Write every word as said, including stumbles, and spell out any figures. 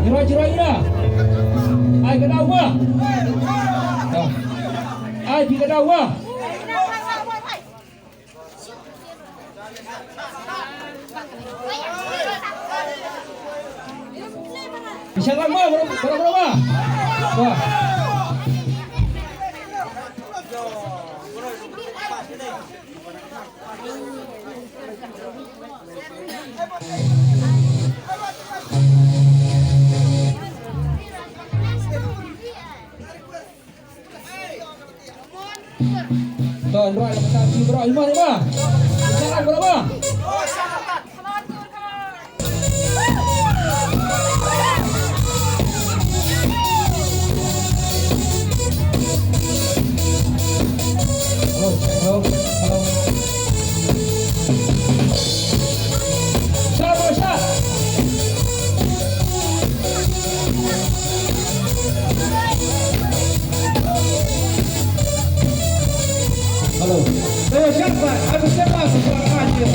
Roi, roi ïa. Ai ka daw ma. Ai phi ka daw ma. Insya Allah ma, bro, bro, bro, ma. Wah. Tuan, tuan, tuan, tuan, tuan, tuan, tuan, tuan, tuan. Hello, hello, hello. Shot, bro, shot. Hello. Hello, shot, bro. Aku siapa? Siapa aja?